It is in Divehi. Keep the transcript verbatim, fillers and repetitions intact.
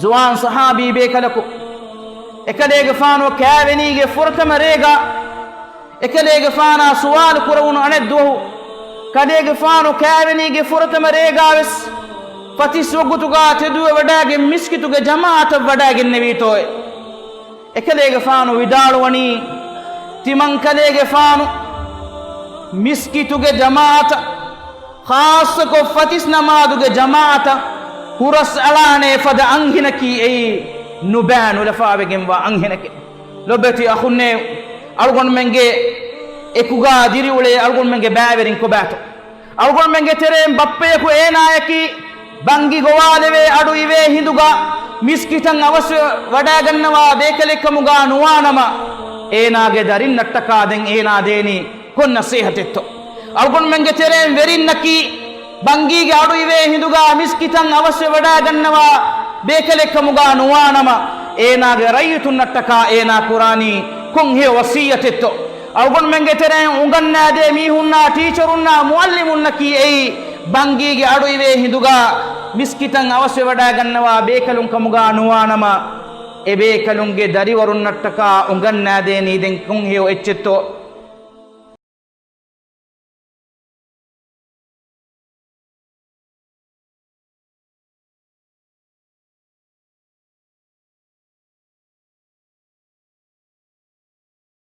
ޒުވާން ޞަޙާބީ ބޭކަލަކު އެކަލޭގެފާނު ކާވެނީގެ ފުރަތަމަ ރޭގަ އެކަލޭގެފާނާ ސުވާލު ކުރެވުނު އަނެއްދުވަހު، ކަލޭގެފާނު ކާވެނީގެ ފުރަތަމަ ރޭގާވެސް ފަތިސް ވަގުތުގާ ތެދުވެވަޑައިގެން މިސްކިތުގެ ޖަމާޢަތަށް ވަޑައިގެންނެވީތޯއޭ؟ އެކަލޭގެފާނު ވިދާޅުވަނީ، ތިމަންކަލޭގެފާނު މިސްކިތުގެ ޖަމާޢަތަށް، ޚާއްޞަކޮށް ފަތިސް ނަމާދުގެ ޖަމާޢަތަށް ހުރަސް އަޅާނޭ ފަދަ އަންހެނަކީ އެއީ ނުބައި ނުލަފާވެގެންވާ އަންހެނެކޭ. ލޮބުވެތި އަޚުންނޭ، އަޅުގަނޑުމެންގެ އެކުގާ ދިރިއުޅޭ އަޅުގަނޑުމެންގެ ބައިވެރިން ކޮބާތޯ؟ އަޅުގަނޑުމެންގެ ތެރެއިން ބައްޕަޔަކު އޭނާޔަކީ ބަންގި ގޮވާލެވޭ އަޑު އިވޭ ހިނދުގަ މިސްކިތަށް އަވަސްވެ ވަޑައިގަންނަވާ ބޭކަލެއްކަމުގާ ނުވާނަމަ، އޭނާގެ ދަރިންނަށްޓަކާ ދެން އޭނާ ދޭނީ ކޮން ނަސޭހަތެއްތޯ؟ އަޅުގަނޑުމެންގެ ތެރެއިން ވެރިންނަކީ ބަންގީގެ އަޑު އިވޭ ހިނދުގާ މިސްކިތަށް އަވަސްވެ ވަޑައިގަންނަވާ ބޭކަލެއްކަމުގާ ނުވާނަމަ، އޭނާގެ ރައްޔިތުންނަށްޓަކާ އޭނާ ކުރާނީ ކޮން ހެޔޮ ވަޞިއްޔަތެއްތޯ؟ އަޅުގަނޑުމެންގެ ތެރެއިން އުނގަންނާދޭ މީހުންނާ، ޓީޗަރުންނާ، މުޢައްލިމުންނަކީ އެއީ ބަންގީގެ އަޑު އިވޭ ހިނދުގާ މިސްކިތަށް އަވަސްވެ ވަޑައިގަންނަވާ ބޭކަލުން ކަމުގާ ނުވާނަމަ، އެބޭކަލުންގެ ދަރިވަރުންނަށްޓަކާ އުނގަންނާދޭނީ ދެން ކޮން ހެޔޮ އެއްޗެއްތޯ؟